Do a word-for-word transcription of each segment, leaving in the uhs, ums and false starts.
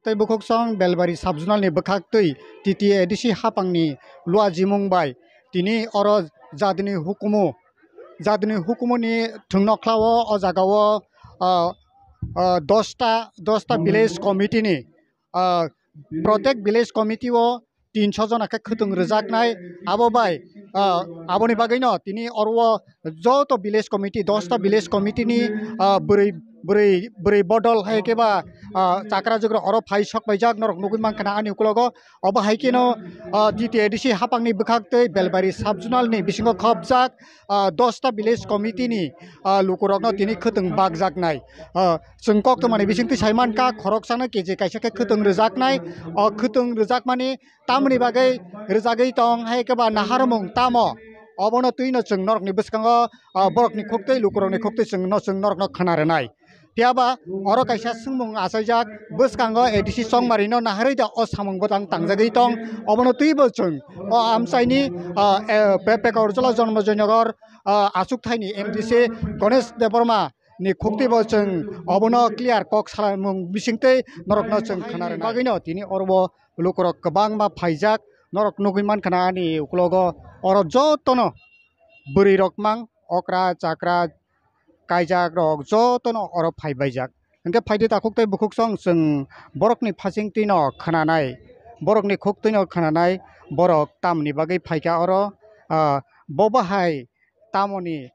tei bukhuksong Belbari sub-zonal ni bwkhaktwi T T A D C haphangni luajimung bai tini oro jadini hukumu, jadini hukumuni thwngnokhla-o o jagao, ah, ah, dosta, dosta village committee ni, ah, protek village committee o tinso jona khe khwtwng rwjaknai. Abo bai, ah, aboni bagwino tini oro o joto village committee, dosta village committee ni, ah, bwrwi, bwrwi, bwrwi bodol hai khe ba, ah, chakra jugra oro phai sok paijak norok nugwi mankha na ani ukologo. Obo hai kheno, ah, T T A D C haphangni bwkhaktwi Belbari sub-zonal ni bisingo khopjak, ah, dosta village committee ni, ah, lukurokno tini khwtwng bakjaknai. Ah, chwng koktwmani bisingtwi sai mankha, khoroksano K G kaisa khe khwtwng rwjaknai. O khwtwng rwjakmani tamoni bagwi rwjagwi tong hai khe ba naharmung tamo? Obono twino chwng norokni bwskango, ah, borokni khuktwi, lukurokni khuktwi chwngno, chwng norokno khna rwnai. Phiya ba oro kaisa swngmung achaijak, bwskango A D C Chongmarino naharwi da o samung bwtang tangjagwi tong. Obono twibo chwng o amchaini, ah, eh, Pe-, Pekaurjala Jonmojoynagar, ah, achukthai ni M D C Ganesh Debbarma ni khuktwi bo chwng obono clear kok salamung bisingtwi norokno chwng khna rwna bagwino tini oro bo lukurok kwbangma phaijak, norok nugwi mankha na ani ukologo oro jotono bwrwi rok mang okra chakra kaijak rok jotono oro phai baijak. Hwnkhe phaidi takhuk tei bukhuksong chwng borokni phasing twino khwnanai, borokni khuk twino khwnanai, borok tamoni bagwi phaikha oro, ah, bo bahai tamoni,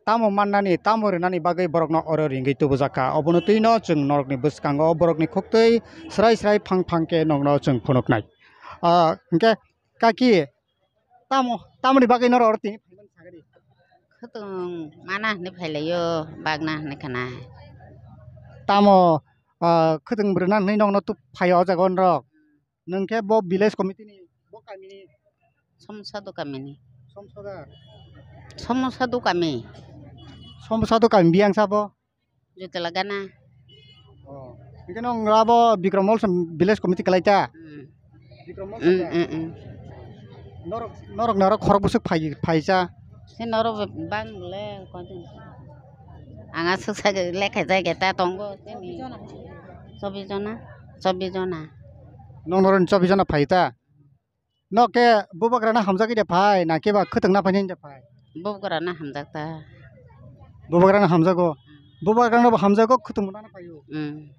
tamo mannani, tamo rwnani bagwi borokno oro ringwi tubujakha. Obono twino chwng norokni bwskango borokni khuktwi srai srai phang phang khe nokno chwng phunuknai. Ah, hwnkhe kaki, tamo, tamoni bagwi norok oro tini phaimani sagadi? Khwtwng mana hwnwi phailaio, bagna hwnwi khna. Tamo, ah, khwtwng rwna hwnwi nokno tu phaio o jaga o norok? Nwng khe bo village committee ni, bo kami ni? Somsa do kami ni. Somsa da? Somsa do kami. Somsa do kami biyang sabo? Jutala gana. Oh. Hingke nong abo Bikram Mol som village committee kalai ta? Hmm. Bikram Mol Hmm, som da? Hmm, hmm. Norok, norok, norok khorok bwswk phai, phai sa? Se norok bang le koijon. Anga swksa lekha jai ge ta tongo. Chobis jona. Chobis jona. Nong norok chobis jona phai ta? Nok khe bubagrano hamjagwi de phai, na khe ba khwtwngna phainai de phai? Bubagrano hamjak ta. Bubagrano hamjago. Bubagrano bo hamjago, khwtwng mwnano phaio. Hmm.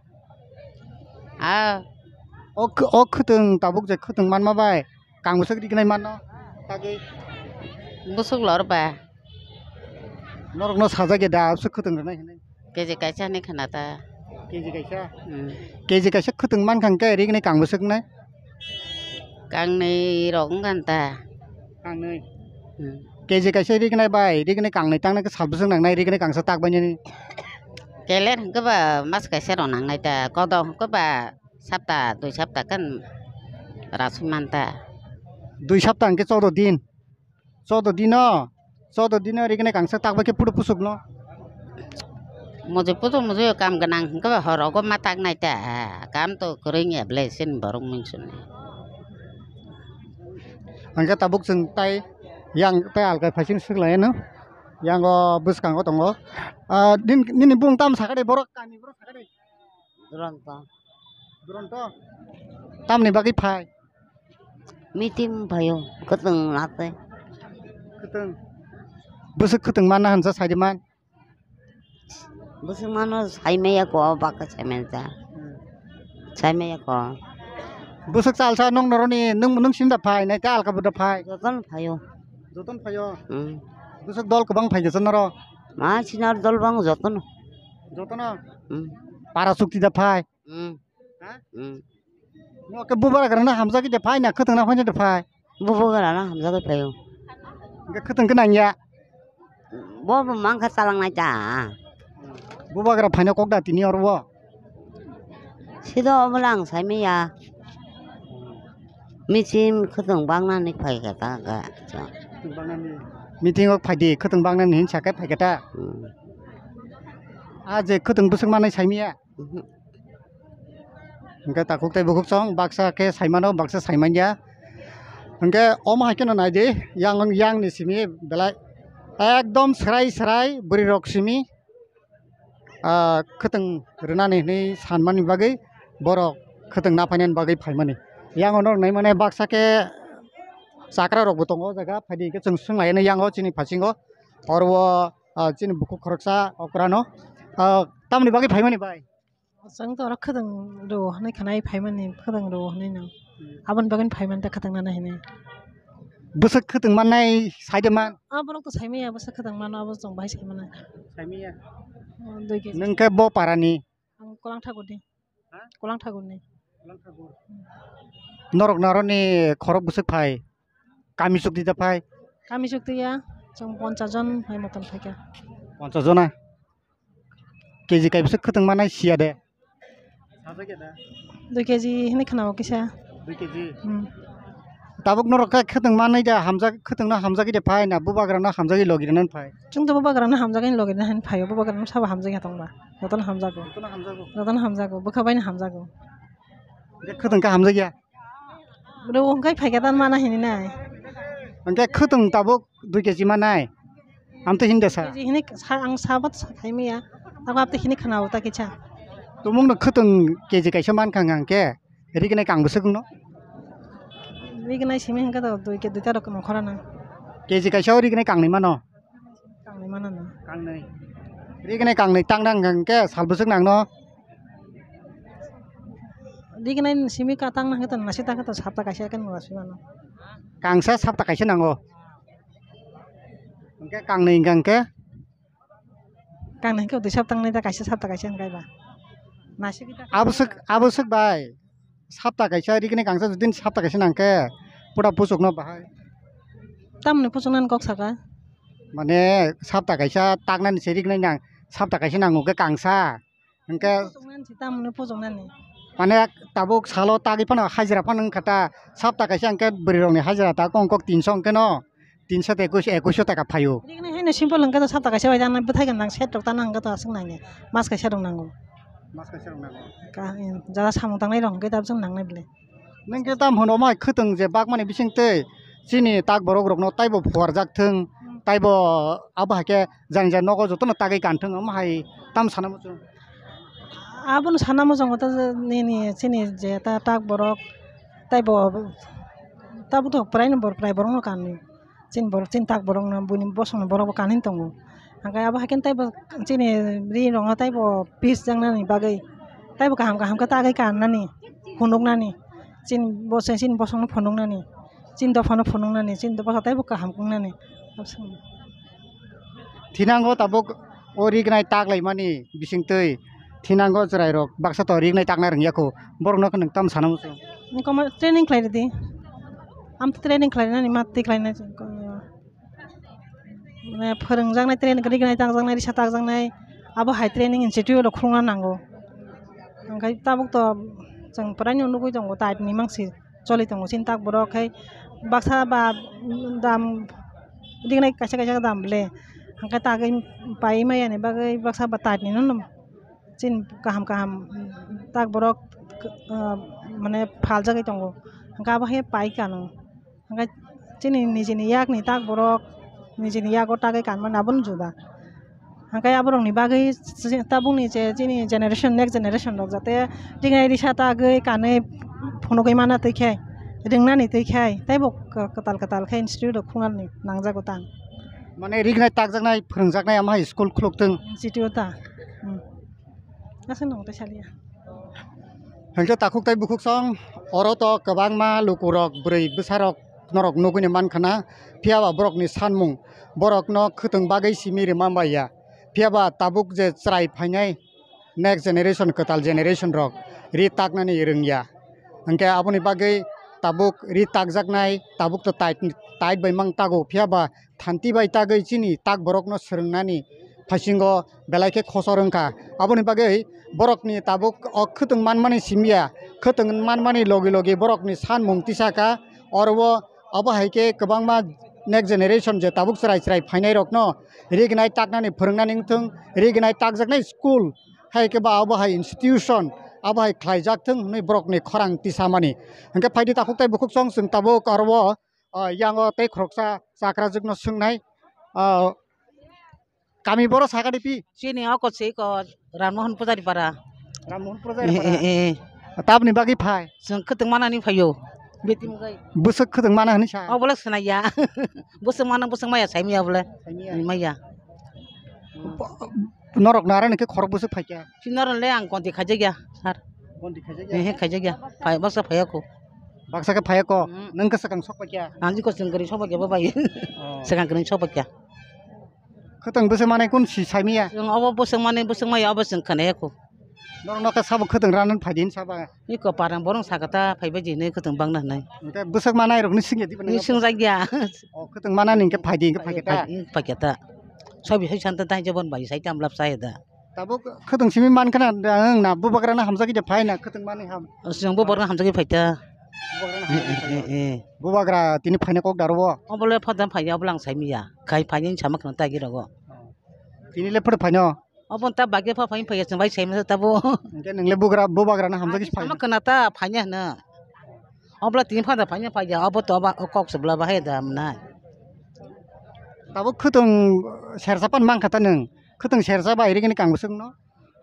Ah. O khw-, o khwtwng tabuk je khwtwng manma bai, kang bwswk rignai manno, tagwi. Bwswk lor ba. Norokno sajak ya da, bwswk khwtwng rwnai hinwi. K G kaisa hinwi khna ta. K G kaisa? Hmm. K G kaisa khwtwng mankha hwnkhe rignai kang bwswk wngnai? Kangnwi rok wngkha ta. Kangnwi? Hmm. K G kaisa rignai bai, rignai kangnwi tangnai khe sal bwswk nangnai, rignai kangsa tak bainani? Keler hwnkhe ba mas kaisa rok nangnai ta, kodok hwnkhe ba sapta, dui sapta khe rasui man ta. Dui sapta hwnkhe choudo din? Choudo dino, choudo dino rignai kangsa tak bai khe puto pusuk no. Mujui puto mujui kam gwnang hwnkhe ba hor rogo ma tak nai ta, kam to kwrwi ya belai chini borok mungsu ni. Hwnkhe tabuk chwng tai yang tai alkai phaising swk lai no, yang o bwskango tongo. Ah, nini bung tam sakha de borok kani borok sakha de. Duranto. Duranto? Tamni bagwi phai? Meeting phaio, kwtwng nate. Kwtwng. Bwswk kwtwng manna hansa saidi man? Bwswk mano saimaya ko, baka saimaya ta. Hmm. Saimaya ko. Bwswk chalsa nong noroni, nung, nung sinda phai, nai ta alka buda phai? Joton phaio. Joton phaio? Hmm. Bwswk dol kwbang phai joton noro? Ma sinar dol bang joton. Jotono? Hmm. Para chukti da phai? Hmm. Ha? Hmm. Mo ke bubagra na hamjagwi de phai na khwtwng na phai de phai. Bubagra na hamjagwi phaio. Ge khwtwng ke nang ya. Bo bo mangkha talang nai ta. Bubagra phai na kok da tini oro bo. Sido obo lang sai me ya. Meeting khwtwng bang nani phai kha ta ga. Meeting o phai di khwtwng bang nani hin sa khe phai kha ta. Hmm. A je khwtwng bwswk manai sai me ya. Mhm. Hingke takhuk tei bukhuk song baksa khe saimano, baksa saimanya. Hingke omo hai kheno naidi, yang, yang ni simi belai ekdom srai srai bwrwi rok simi, ah, khwtwng rwnani hinwi sanmani bagwi borok Khwtwng na phainani bagwi phaimani. Yang ono nai mane baksa khe chakra rok bo tongo o jaga, phaidi khe chwng swng lai yango chini phasingo. Oro o, ah, chini bukhuk khoroksa okra no. Ah, tamoni bagwi phaimani bai? Chwng to oro khwtwng rw hwnwi khwnai phaimani, khwtwng rw hwnwi no. Aboni bagwi phaimani ta khwtwng nana hinwi. Bwswk khwtwng mannai saide man? Ah, borok to saimaya, bwswk khwtwng mano, abo chwng bahai saimana. Saimaya. Oh, dui kg. Nwng khe bo parani? Ang Kolang Thakurni. Ha? Kolang Thakurni. Kolang Thakur. Norok naroni khorok bwswk phai? Kami chukti da phai? Kami chukti ya, chwng ponchas jon hai moton phaikha. Ponchas jona? K G kaibwswk khwtwng manai siya de? Sajak ya da? Dui K G hinwi khwnao kisa. Dui K G? Hmm. Tabuk norok khe khwtwng manai da hamjak, khwtwngno hamjagwi de phai na bubagrano hamjagwi logi rwnan phai? Chwng to bubagrano hamjagwi logi rwna hin phaio, bubagrano sabo hamjagwi tongba. Jotono hamjago. Jotono hamjago? Jotono hamjago, bwkha baino hamjago. Hwnkhe khwtwng khe hamjakya? Rw hwnkhe phaikha tan mana hini nai. Hwnkhe khwtwng tabuk dui K G manai? Amtwi hini de sa? K G hini sa, ang sabo sa khaimaya. Abo amtwi hini khwnao ta kisa. Tumungno khwtwng K G kaisa mankha hwnkhe rignai kang bwswk wngno? Rignai simi hwnkhe to dui K G, duita rok nongkhorano. K G kaisa o rignai kangnwi mano? Kangnwi mano no. Kangnwi. Rignai kangnwi tang nang hwnkhe sal bwswk nangno? Rignai simi ka tang nang hwnkhe to nasi ta khe to sapta kaisa khe nung rasi mano. Kangsa sapta kaisa nango. Hwnkhe kangnwi hwnkhe? Kangnwi hwnkhe dui sapta wngnai da, kaisa sapta kaisa hwnkhe ba. Nasi kita. Abwswk, abwswk bai. Sapta kaisa rignai kangsa judin sapta kaisa nangkhe pura puchukno bahai. Tamoni puchuknani kok saka? Mane sapta kaisa taknani se rignai nang, sapta kaisa nango khe kangsa. Hwnkhe puchuknani se tamoni puchuknani? Mane tabuk salo tagwi phano hajira phano wngkha ta, sapta kaisa hwnkhe bwrwirokni hajira ta kong kok tinso hwnkhe no. Tinso tei ekush, ekush taka phaio. Rignai haino simple hwnkhe to sapta kaisa bai jana bwthai gwnang set rok tana hwnkhe to aswk nangya. Mas kaisa rok nango. Mas kaisa rok nango. Ka, jara samung tangnai rok hwnkhe tabjwk nangnai bwle. Nwng khe tam hwno mai khwtwng je bakmani bising tei chini tak borok rokno taibo phuarjak thwng, taibo abo hai khe jang jang nogo jotono tagwi kan thwng omo hai tam sana muchung. Abono sana muchungo ta nini chini je ta tak borok taibo tabuk to prai no bor prai borok no kanwi. Chini borok, chini tak borok no, buini bosong ni borok bo kanwi tongo. Hwnkhe abo hai khe tei bo chini ri rok no tei bo peace jaknani bagwi tei bo kaham kaham khe tagwi kannani, phunuknani, chini bo se chini bosong no phunuknani, chini dopha no phunuknani, chini dopha tei bo kaham wngnani. Thinango tabuk o rignai tak laimani bisingtwi thinango chwrairok baksa to rignai takna rwngya kho, borokno khe nwng tamo sana muchung? Training khlai rwdi, am training khlai rwnani ma twi khlai nai. Mane phwrwngjaknai, train rignai takjaknai, risa takjaknai, abo hai training institute rok khulukna nango. Hwnkhe tabuk to chwng puraino nugwi tongo, tait ni mangsi choli tongo chini tak borok, khai baksa ba dam rignai kaisa kaisa dam le, hwnkhe tagwi pai maya ni bagwi baksa ba tait ni no chini kaham kaham tak borok, ah, mane phaljagwi tongo, hwnkhe abo hai pai kano. Hwnkhe chini nijini yakni tak borok nijini yago tagwi kanmani abono juda. Hwnkhe aborokni bagwi tabukni je chini generation, next generation rok jate rignai risa tagwi kanwi phunugwi mana twi khe, rwngnani twi khe, teibo kwtal kwtal khe institute rok khulnani nangjago tang. Mane rignai takjaknai, phwrwngjaknai, ama hai school khuluk tong. Institute ta. Hmm. Aswk nang tei saliya. Hwnkhe takhuk tei bukhuk song, oro to kwbangma lukurok, bwrwi bwsarok norok nugwini mankha na, phiya ba borokni sanmung borokno khwtwng bagwi simi rwma bai ya. Phiya ba tabuk je chwrai phainai next generation, kwtal generation rok ri taknani rwngya. Hwnkhe aboni bagwi tabuk ri takjaknai, tabuk to tait, tait bai mang tago, phiya ba thanti bai tagwi chini tak borokno swrwngnani phasingo belai khe khosor wngkha. Aboni bagwi borokni tabuk o khwtwng manmani simya, khwtwng manmani logi logi borokni sanmung tisa kha. Oro o abo hai khe kwbangma next generation je tabuk chwrai chwrai phainai rokno rignai taknani phwrwngnani wngthwng, rignai takjaknai school hai khe ba abo hai institution abo hai khlaijak thwng hwnwi borokni khorang tisamani. Hwnkhe phaidi takhuk tei bukhuk song chwng tabuk oro o, ah, yango tei khoroksa chakrajwkno swngnai, ah, kami boro sakani phi? Chini oko se iko Rammohon Pujari para. Rammohon Pujari para. Eh, eh, eh. Tabni bagwi phai? Chwng khwtwng manani phaio. Beti mugai. Bwswk khwtwng mana hwnwi sa? O bole swnai ya. Bwswk mano, bwswk maya sai maya bole. Sai maya? Maya. Norok nara nokhe khorok bwswk phaikha? Si norok le ang konti khaijak ya, sir. Konti khaijak ya? Ehe, khaijak ya. Phai, baksa phaiya ko. Baksa khe phaiya ko? Mm. Nang khe swkang sok paikha? Ang jiko chwng kwrwi sok paikha, babai. Oh. Swkang kwrwi sok paikha. Khwtwng bwswk manai kun si sai maya? Chwng obo bwswk manai, bwswk maya, obo chwng khwnaya ko. Norok nokha sabo khwtwng rana phai din saba? Iko parang borong sakha ta phaibai di hinwi khwtwng bangna hinwi. Hwnkhe bwswk manai rokni swngya diba? Ni swngjakya. O khwtwng manani hwnkhe phai di, hwnkhe phai khe ta? Phai khe ta. Sobi hai santa tai jabon bai sai tam lap sai da. Tabuk khwtwng simi man khana ang na bubagrana hamjagwi de phai na khwtwng mani ham. Chwng bubagrana hamjagwi phai ta. Bubagrana hamjagwi phai. Eh, eh, eh. Bubagra tini phaina kok daro bo? Obole phadan phai ya, obolang sai miya. Khai phaini sama khna tai gi rogo. Tini le phar phaino? Obo ta bagya pha phai phai chwng bai sai masa tabo. Hwnkhe nwngle bugra, bubagrana hamjagwi phai. Sama khna ta phaina hwno. Obla tin phanda phaina phai ya, obo to ba kok se bla bahai da mwnai. Tabuk khwtwng sersa pan mang kha ta nwng. Khwtwng sersa bai rigini kang bwswk no?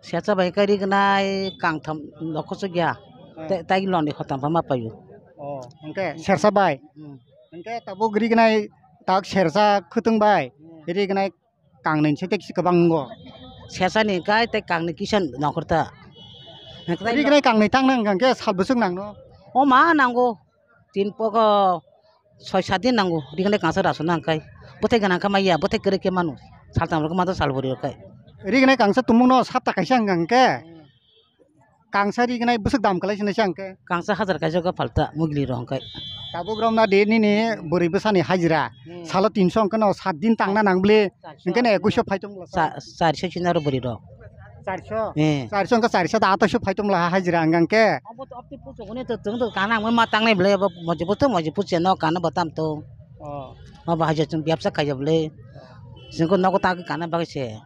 Sersa bai kai rignai kang tham lokho suk ya. Hmm. Tai loni khotam pha ma payu. Oh, hwnkhe sersa bai. Hmm. Hwnkhe tabuk rignai tak sersa khwtwng bai. Hmm. Rignai kangnwi se tei kisa kwbang wngo. Sesani kai tei kangnwi kisa nongkhor ta. Rignai kangnwi tang nang hwnkhe sal bwswk nangno? O ma nango. Tin pogo soi sat din nango. Rignai kangsa rasu nang kai. Bwthai gwnang khe maya, bwthai kwrwi khe manu. Saltam rok ma sal bwrwi rok kai. Rignai kangsa tumungno sapta kaisa hwnkhe. Kangsa rignai bwswk dam kwlai sinai se ang khe. Kangsa hajar kaisa khe phalta mugli rok hwnkhe. Tabuk romna di nini bwrwi bwsani hajira. Hmm. Salo tinso hwnkhe no sat din tangna nang bwle. Hwnkhe no ekuiso phai tong bwla. Cha-, charso china ro bwrwi rok. Charso? Eh. Charso hwnkhe charso da ataso phai tong bwla hajira hwnkhe hwnkhe. Obo to apni puchuguni to chwng to kana ang ma tangnai bwle obo moji puchu moji puchu no kana batam to. Oh. Obo hajira chwng byabsa khaiya bwle. Chwng ko nogo ta kana bagwi se.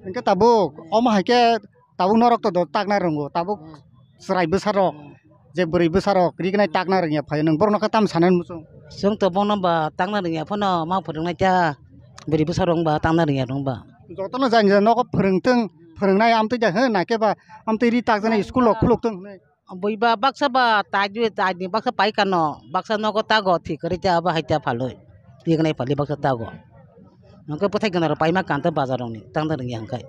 Hwnkhe tabuk omo hai khe Tabuk norok to do takna rwngo, tabuk Hmm. chwrai bwsarok, Hmm. je bwrwi bwsarok rignai takna rwngya phai, nwng borokno khe tamo sanani muchung? Chwng to bono ba takna rwngya phano ma phwrwngnai ta, bwrwi bwsarok wng ba takna rwngya rwng ba. Jotono jani jani nogo phwrwngtwng, phwrwngnai amtwi da hwn, naikhe ba amtwi ri takjaknai school rok khuluk tong hwnwi. Bui ba baksa ba tai di, tai ni baksa pai kano, baksa nogo tago thik kwrwi ta abo hai ta phalwi, rignai phalwi baksa tago. Hwnkhe bwthai gwnang rok paima kanta bazar rok ni tangna rwngya hwnkhe.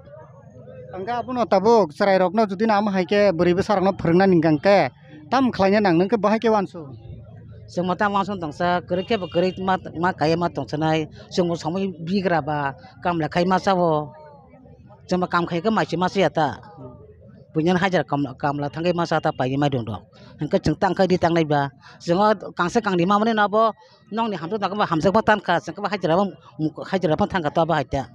Hwnkhe abono tabuk chwrai rokno jodi no amo hai khe bwrwi bwsa rokno phwrwngna nang khe tam khlaina nang nang khe bo hai khe uansuk. Chwng ma tam uansuk tongsa kwrwi khe bo kwrwi ma, ma kaiya ma tongsanai chwng bo samui bigra ba kamla khai ma chao. Chwng bo kam khai khe mai se ma chaya ta. Buini hajra kamla, kamla thangwi ma cha ta paigwi mai rwng rok. Hwnkhe chwng tang khai ri tangnai ba. Chwng o kangsa kangni ma mani no bo Nokni hamjak nokha bo hamjakma tankha, chwng khe bo hajira bo, hajira bo thangkha to bo hai ta.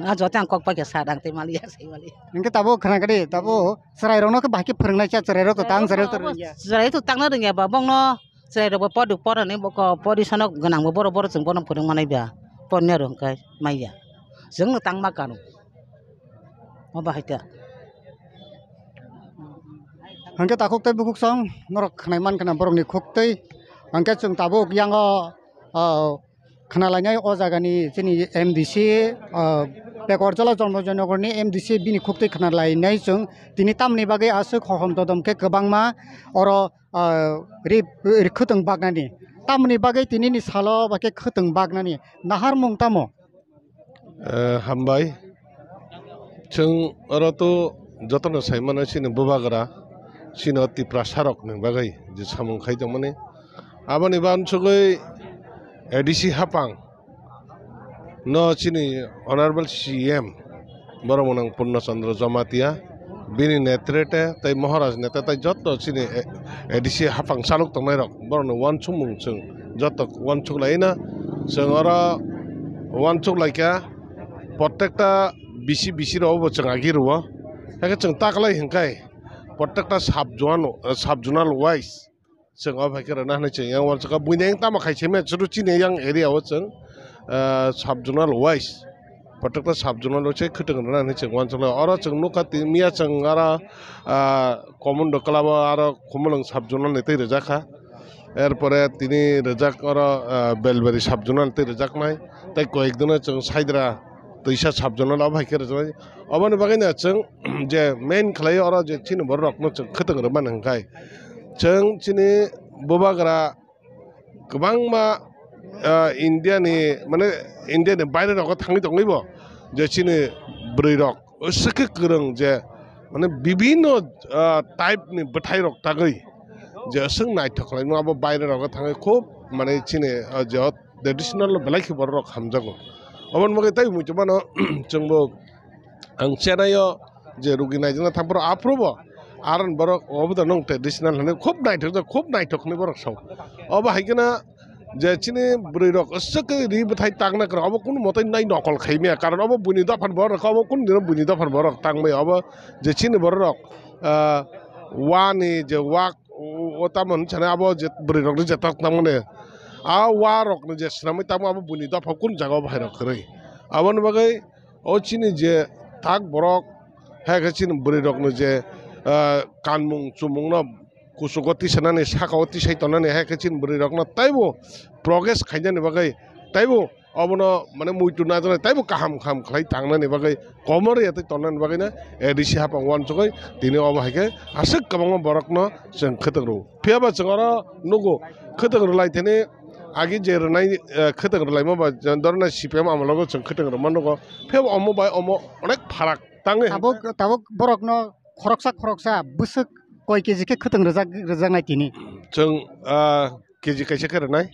A joto ang kok pai khe sa dang tei mali ya, sai mali. Hwnkhe tabuk khna kadi, tabuk chwrai rokno khe bahai khe phwrwng nai cha, chwrai rok to tang, chwrai rok to rwngya. Chwrai to tangna rwngya ba, bongno chwrai rok bo podu porani bo ko, pori sono gwnang bo, borok, borok chwng bono phwrwng manai ba, porni aro hwnkhe maya. Chwng no tang ma kano. Obo hai ta. Hwnkhe takhuk tei bukhuk song norok khwnai mankha na borokni khuk twi. Hwnkhe chwng tabuk yango, ah, khna lainai o jagani chini M D C, ah, Pekorjala Jonmojoy Nogorni M D C bini khuk twi khna lainai chwng. Tini tamni bagwi aswk hohom dodom khe kwbangma oro, ah, ri, ri khwtwng baknani. Tamni bagwi tinini salo ba khe khwtwng baknani naharmung tamo? Eh, hambai. Chwng oro to jotono sai mano chini bubagra, chini o Tiprasa rok ni bagwi je samung khai tongmani. Aboni bansugwi A D C hapang no chini Honorable C M, borok mwnang Purno Chandra Jamatia, bini netrete tei Maharaj neta tei joto chini A D C hapang chalok tongnai rok borokni uansukmung chwng joto uansuk laina. Chwng oro uansuk laikha, protekta bisi bisi rok bo chwng agi rwo. Hakhe chwng taklai hwnkhe protekta sub zonal, sub zonal wise chwng o bai khe rwna hwnwi chwng yang uansukha. Buini yang tamo khai se maya chwng chini yang area o chwng, ah, sub zonal wise, protekta sub zonal wise khwtwng rwna hwnwi chwng uansukha. Oro chwng nukha tini miya chwng oro, ah, Commando Club o aro Khumulwng sub zonal ni twi rwjak kha. Er pore tini rwjak oro, ah, Belbari sub zonal ni twi rwjaknai. Tei koyek dino chwng Saidra twisa sub zonal obo hai khe rwjaknai. Oboni bagwi no chwng je main khlai oro je chini borok rokno chwng khwtwng rwmani hwnkhe chwng chini bubagra kwbangma, ah, India ni, mane, India ni baire rogo thangwi tongwi bo je chini bwrwi rok aswk khe kwrwng je, mane, bibinno, ah, type ni bwthai rok tagwi je aswk naithok khlaimano abo baire rogo thangwi khub, mane, chini, ah, je traditional no belai khe borok rok hamjago. Oboni bagwi tei muitu mano chwngbo ang Chennai o je rugi naijakna thang phuru aphuru bo aron borok obo da nong traditional hwnwi khub naithok jak, khub naithok hwnwi borok sao. Obo hai kheno je chini bwrwi rok aswk khe ri bwthai tangna kwrwi obo kunu mote nai nokol khai maya, karon obo buini dophan borok rok obo kunu dino buini dophan borok tang maya obo je chini borok rok, ah, wani je wak o, o tamo hinwi sanai abo je bwrwi rokni je tak tangmani a wa rokni je swnamwi tangma abo buini dopha kunu jaga o bahai rok kwrwi aboni bagwi. O chini je tak borok, hai khe chini bwrwi rokno je, ah, kanmung chumungno kuchugo tisanani, sakao tisai tonani, hai khe chini bwrwi rokno taibo progress khainani bagwi, taibo obono, mane, muitu najaknai, taibo kaham kaham khlai tangnani bagwi, komor ya tei tongnani bagwino A D C hapang uansugwi tini obo hai khe aswk kwbangma borokno chwng khwtwng rwo. Phiya ba chwng oro nugo, khwtwng rwlai thani agi je rwnai, eh, khwtwng rwlaima ba, je dorna C P M amologo chwng khwtwng rwma nugo. Phiya ba omo bai omo onek pharak tangwi. Tabuk, tabuk borokno khoroksa khoroksa bwswk koi K G khe khwtwng rwjak, rwjaknai tini? Chwng, ah, K G kaisa khe rwnai.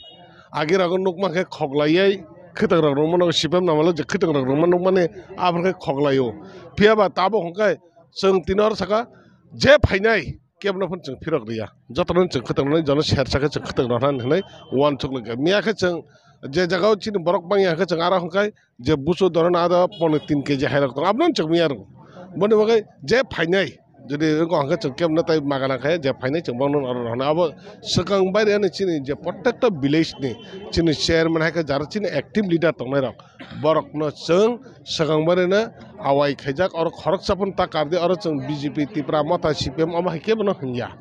Agi rogo nukma khe khoklaiwi khwtwng rok rwma nugo, C P M amolo je khwtwng rok rwma nukmani aphuru khe khoklaio. Phiya ba tabuk hwnkhe chwng tini oro saka je phainai kebno phano chwng phirok riya. Jotono chwng khwtwng rwnai, jono sersa khe chwng khwtwng rwna hinwi uansuk laikha. Miya khe chwng je jagao chini borok bangya khe chwng aro hwnkhai je busu dorona ado poni tin K G hai rok tongo, abono chwng miya rw. Boni bagwi je phainai, jodi wngkha hwnkhe chwng kebno tai magana khe je phainai chwng bono oro rwna. Abo swkang baireni chini je protecta village ni chini chairman hai khe jara chini active leader tongnai rok. Borokno chwng swkang barino awai khaijak, oro khoroksa phano ta kardi, oro chwng B J P, Tipra Motha, C P M omo hai khe bono hwnya.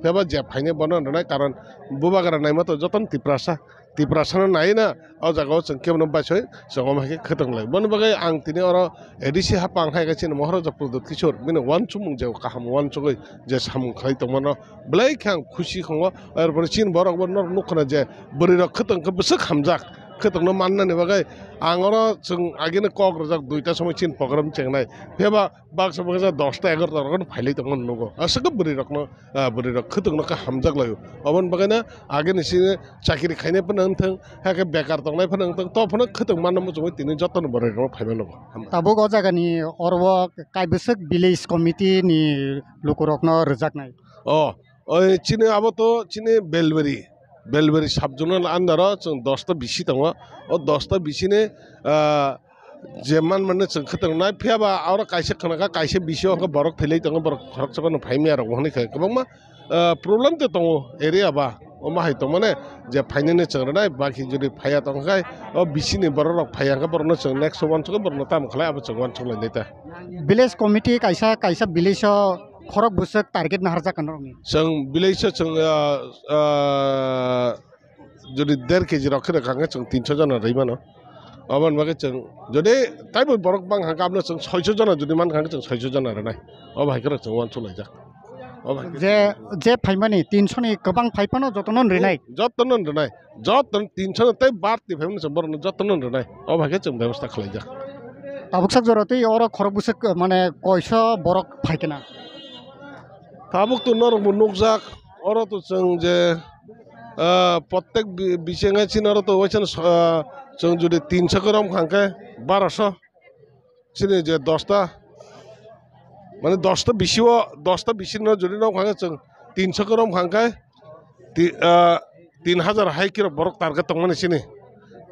Phiya ba je phainai bono rwnai, karon bubagra naima to jotono Tiprasa, Tiprasano nai na, o jaga o chwng kebono baisoi chwng omo hai khe khwtwng lai. Boni bagwi ang tini oro A D C hapang hai khe chini Maharaja Pradyut Kishore bini uansukmung je kaham uansugwi je samung khlai tongmano, belai khe ang khusi khongo. Arpore chini borok bo norok nukha na je bwrwi rok khwtwng khe bwswk hamjak, khwtwngno mannani bagwi ang oro chwng agini kok rwjak duita somoi chini program chengnai. Phiya ba baksa baksa dosta egarota rok phailai tongmani nugo. Aswk khe bwrwi rokno, ah, bwrwi rok khwtwngno khe hamjak laio. Oboni bagwino agini sini chakiri khainai phano wngthang, hakhe bekar tongnai phano wngthang, to phano khwtwng manna muchungwi tini jotono bwrwi rok phaibai nugo. Tabuk o jagani oro o kaibwswk village committee ni lukurokno rwjaknai. O, oi chini abo to chini Belbari, Belbari sub zonal under o chwng dosta bisi tongo. O dosta bisini, ah, je man mano chwng khwtwng nai, phiya ba oro kaisa khwnakha, kaisa bisi o hwnkhe borok thwilai tongo, borok khoroksa phano phaimya rok bo hwnwi khe kwbangma, ah, problem tei tongo area ba. Omo hai tongmani je phainani chwng rwnai, baki jodi phaiya tongkha khe o bisini borok rok phaiya hwnkhe borokno chwng next o uansukgwi borokno tamo khlai abo chwng uansuk lainai ta. Village committee kaisa, kaisa village o khorok bwswk target naharjak norokni? Chwng village o chwng, ah, ah, jodi der K G rok khe rwkha hwnkhe chwng tinso jona rwi mano. Oboni bagwi chwng jodi taibo borok bang hwnkhe abono chwng soiso jona jodi man hwnkhe chwng soiso jona rwnai. Obo hai khe chwng uansuk laijak. Obo hai khe je, je phaimani tinsoni kwbang phai phano jotono rwnai? Jotono rwnai. Jotono tinsoni tei bar twi phaimani chwng borokno jotono rwnai. Obo hai khe chwng bebosta khlaijak. Tabuk sak jora tei oro khorok bwswk, mane, koiso borok phai khe na? Tabuk to norok bo nukjak, oro to chwng je, ah, prottek bi-, bisingo chini oro to waisa, ah, chwng jodi tinso khe rom kha hwnkhe baroso, chini je dosta, mane dosta bisi o, dosta bisi no jodi rom kha hwnkhe chwng tinso khe rom kha hwnkhe ti-, ah, tin hajar hai khe borok target tongmani chini.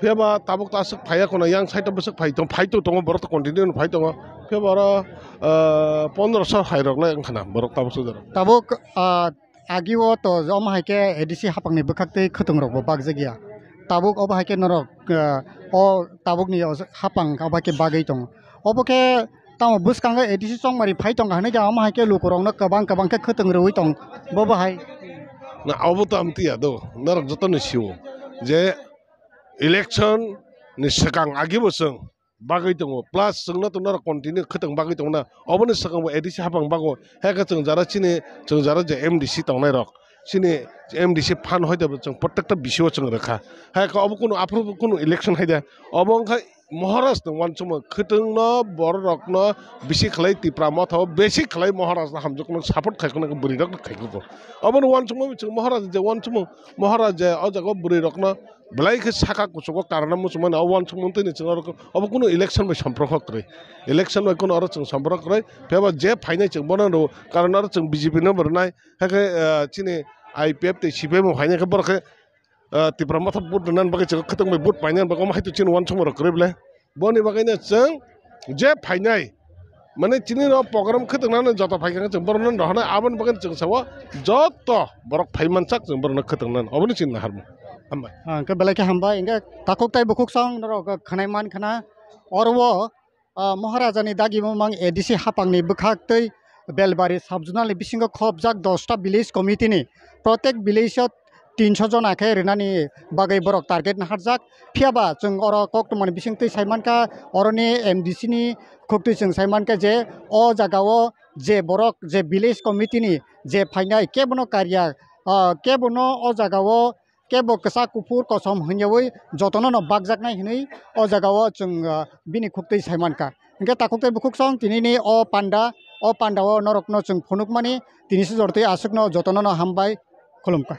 Phiya ba tabuk ta aswk phaiya khuna, yang side o bwswk phai tong, phai to tongo, borok to continue phai tongo. Phiya ba oro, ah, pondroso hai rok le wngkha na borok tabuk sujaro. Tabuk, ah, agi o to omo hai khe A D C hapang ni bwkhak tei khwtwng rok bo bakjak ya. Tabuk obo hai khe norok, ah, o tabuk ni o hapang obo hai khe bagwi tongo. Obo khe tamo bwskango A D C chongmari phai tongkha hwnwi da, omo hai khe lukurokno kwbang kwbang khe khwtwng rwui tong, bo bo hai. Na, obo to amtwi ya do, norok jotono sio je election ni swkang agi bo chwng bagwi tongo, plus chwngno to norok continue khwtwng bagwi tongna, oboni swkang bo A D C hapang bago, hai khe chwng jara chini, chwng jara je M D C tongnai rok, chini M D C phan hoite bo chwng protekta bisio chwng rwkha, hai khe obo kunu aphuru bo kunu election hai de, obo wngkha Maharaj no uansukmung khwtwng no borok rok no bisi khlai Tipra Motha o besi khlai Maharaj no hamjak no support khai khwna bwrwi rok khai kho, obo no uansukmung chwng Maharaj je uansukmung Maharaj je o jaga o bwrwi rok no belai khe saka kuchugo karana muchungmani o uansukmung twi ni chwng oro obo kunu election bai somporko kwrwi, election bai kunu oro chwng somporko kwrwi, phiya ba je phainai chwng bono rw karon oro chwng B J P no bo rwnai, hakhe, ah, chini I P F tei C P I bo phainai khe borok khe, ah, Tipra Motha vote rwna bagwi chwng khwtwng bai vote paina bagwi omo hai to chini uansukmung rok kwrwi belai, boni bagwi no chwng je phainai. Mane chini no program khwtwng nani joto phai khe chwng borok no rohornai aboni bagwi chwng sao joto borok phai mansak chwng borok no khwtwng nani oboni chini naharmung. Hambai. Ah, hwnkhe belai khe hambai. Hwnkhe takhuk tei bukhuk song norok khwnai man khna oro o, ah, Maharajani dagi mumang A D C hapangni bwkhak tei Belbari sub-zonal ni bisingo khopjak dosta village committee ni protek village o tinso jona khe rwnani bagwi borok target naharjak. Phiya ba chwng oro koktwmani bisingtwi sai mankha, oroni M D C ni khuktwi chwng sai mankha je o jaga o je borok je village committee ni je phainai kebono karya, ah, kebono o jaga o kebo kwchak kuphur kosom hwnyawi jotono no bakjaknai hwnwi o jaga o chwng, ah, bini khuktwi sai mankha. Hwnkhe takhuk tei bukhuk song tinini o panda, o panda o norokno chwng phunukmani tini se jortwi aswkno jotono no hambai khulumkha.